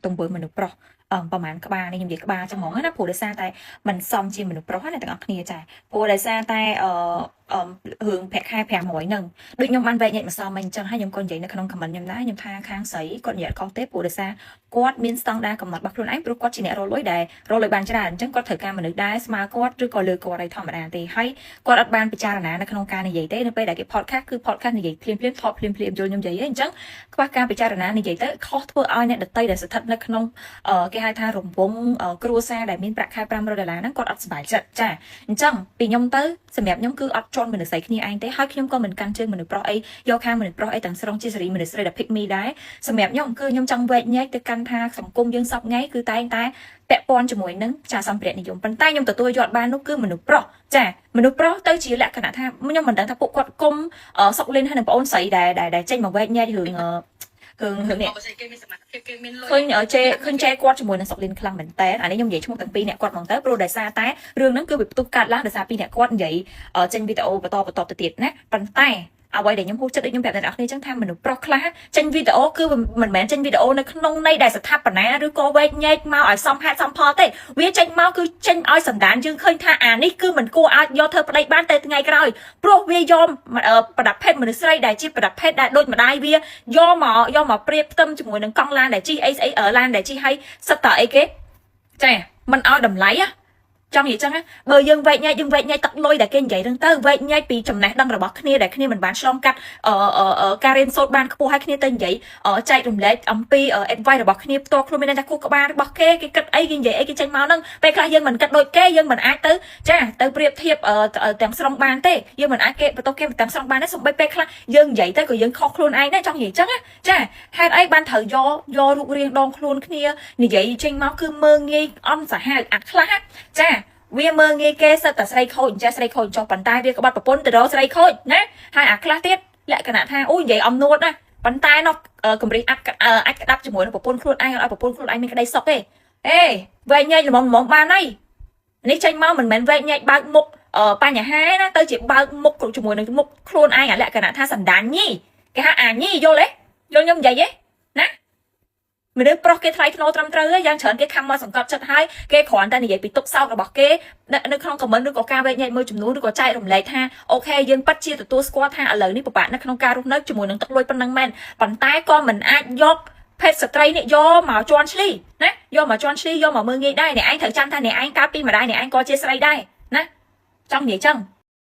ទង្វើមនុស្សប្រុសប្រហែលក្បាលនេះខ្ញុំនិយាយក្បាលចឹងហ្មងណាព្រោះដោយសារតែមិនសមជាមនុស្សប្រុសណាទាំងអស់គ្នាចាព្រោះដោយសារតែអឺអឺរឿងប្រាក់ខែ500ហ្នឹងដូចខ្ញុំបានវែកញែកម្សិលមិញអញ្ចឹងហើយខ្ញុំក៏និយាយនៅក្នុង comment ខ្ញុំដែរខ្ញុំថាខាងស្រីគាត់និយាយអត់ខុសទេព្រោះដោយសារគាត់មានស្តង់ដារកំណត់របស់ខ្លួនឯងព្រោះគាត់ជាអ្នករកលុយដែលរកលុយបានច្រើនអញ្ចឹងគាត់ត្រូវការមនុស្សដែរស្មើគាត់ឬក៏លើគាត់ឲ្យធម្មតាទេហើយគាត់អត់បានពិចារណានៅក្នុងការនិយាយទេនៅពេលដែលគេ podcast គឺ podcast និយាយភ្លាមភ្លាមថតភ្លាមភ្លាមយល់ខ្ញុំនិយាយទេអញ្ចឹងខ្វះការពិចារណានិយាយទៅខុសធ្វើឲ្យអ្នកដទៃដែលស្ថិតនៅក្នុងគេហៅថារង្វង់គ្រួសារដែលមានប្រាក់ខែ500ដុល្លារហ្នឹងគាត់អត់សប្បាយចិត្តចាអញ្ចឹងពីខ្ញុំទៅសម្រាប់ខ្ញុំគឺអត់ជន់មនុស្សស្រីគ្នាឯងទេហើយខ្ញុំក៏មិនកាន់ជើងមនុស្សប្រុសអីយកខាងមនុស្សប្រុសអីទាំងស្រុងជាសេរីមនុស្សស្រីដែល pick me ដែរសម្រាប់ខ្ញុំគឺខ្ញុំចង់វែកញែកទៅកាន់ថាសង្គមយើងសពថ្ងៃគឺតែងតែពាក់ព័ន្ធជាមួយនឹងចាសម្ភារៈនិយមប៉ុន្តែខ្ញុំទទួលយកបាននោះគឺមនុស្សប្រុសចាមនុស្សប្រុសទៅជាលក្ខណៈថាខ្ញុំមិនដឹងថាពួកគាត់គុំសុកលិនហើយនឹងប្អូនស្រីដែលដែលចេញមកវែកញែករឿងរឿងរឿងនេះ បើស្អីគេមានសមត្ថភាពគេមានលុយ ឃើញជេឃើញជេគាត់ជាមួយនឹងសុកលិនខ្លាំងមែនតើអានេះខ្ញុំនិយាយឈ្មោះទាំងពីរអ្នកគាត់ហ្មងទៅព្រោះដោយសារតែរឿងហ្នឹងគឺវាផ្ទុះកាត់ឡើងដោយសារពីរអ្នកគាត់និយាយចេញវីដេអូបន្តបន្តទៅទៀតណាប៉ុន្តែអ្វីដែលខ្ញុំហួសចិត្តដូចខ្ញុំប្រាប់អ្នកនរគ្នាចឹងថាមនុស្សប្រុសខ្លះចេញវីដេអូគឺមិនមែនចេញវីដេអូនៅក្នុងន័យដែលស្ថាបនាឬក៏វែកញែកមកឲ្យសមហេតុសមផលទេវាចេញមកគឺចេញឲ្យសន្តានយើងឃើញថាអានេះគឺមិនគួរអាចយកធ្វើប្តីបានទៅថ្ងៃក្រោយព្រោះវាយកប្រដាប់ភេទមនុស្សស្រីដែលជាប្រដាប់ភេទដែលដូចម្ដាយវាយកមកយកមកប្រៀបផ្ទឹមជាមួយនឹងកង់ឡានដែលជិះអីស្អីឡានដែលជិះឲ្យសិតតអីគេចាមិនឲ្យតម្លៃណាចង់និយាយចឹងណាបើយើងវែកញែកយើងវែកញែកទឹកលុយដែលគេនិយាយហ្នឹងទៅវែកញែកពីចំណេះដឹងរបស់គ្នាដែលគ្នាមិនបានឆ្លងកាត់ការរៀនសូត្របានខ្ពស់ហើយគ្នាទៅនិយាយចែករំលែកអំពី advice របស់គ្នាផ្ទាល់ខ្លួនមានន័យថាគូក្បាលរបស់គេគេគិតអីគេនិយាយអីគេចេញមកហ្នឹងពេលខ្លះយើងមិនគិតដូចគេយើងមិនអាចទៅចាទៅប្រៀបធៀបទាំងស្រុងបានទេយើងមិនអាចគេបន្ទោសគេទាំងស្រុងបានទេសូម្បីពេលខ្លះយើងនិយាយទៅក៏យើងខុសខ្លួនឯងដែរចង់និយាយចឹងណាចាហេតុអីបានត្រូវយកយករូបរាងដងខ្លួនគ្នានិយាយចេញមកគឺមើងងាយអន់សាហាវអាខ្លះចាវាមើងងាយគេសិតតែស្រីខូចអញ្ចេះស្រីខូចចុះប៉ុន្តែវាក្បត់ប្រពន្ធទៅរកស្រីខូចណាហើយអាខ្លះទៀតលក្ខណៈថាអូនិយាយអំនួតណាប៉ុន្តែនោះកម្រិះអាប់អាចក្តាប់ជាមួយនឹងប្រពន្ធខ្លួនឯងឲ្យប្រពន្ធខ្លួនឯងមានក្តីសុខទេអេវែកញែកល្មមល្មមបានហើយនេះចេញមកមិនមែនវែកញែកបើកមុខបញ្ហាណាទៅជាបើកមុខជាមួយនឹងមុខខ្លួនឯងអាលក្ខណៈថាសន្តានញីគេហៅអាញីយល់ទេយល់ខ្ញុំនិយាយទេណាមនុស្សប្រុសគេថ្លៃថ្នូរត្រឹមត្រូវយ៉ាងច្រើនគេខំមកសង្កត់ចិត្តហើយគេគ្រាន់តែនិយាយពីទុកសោករបស់គេនៅក្នុង comment ឬក៏ការវែកញែកមួយចំនួនឬក៏ចែករំលែកថា OK យើងពិតជាទទួលស្គាល់ថាឥឡូវនេះពិបាកនៅក្នុងការរស់នៅជាមួយនឹងទឹកលុយប៉ុណ្ណឹងមែនប៉ុន្តែក៏មិនអាចយកភេទស្ត្រីនេះយកមកជន់ឈ្លីណាយកមកជន់ឈ្លីយកមកមើងងាយដែរអ្នកឯងត្រូវចាំថាអ្នកឯងកើតពីម្ដាយអ្នកឯងក៏ជាស្រីដែរណាចង់និយាយចឹង។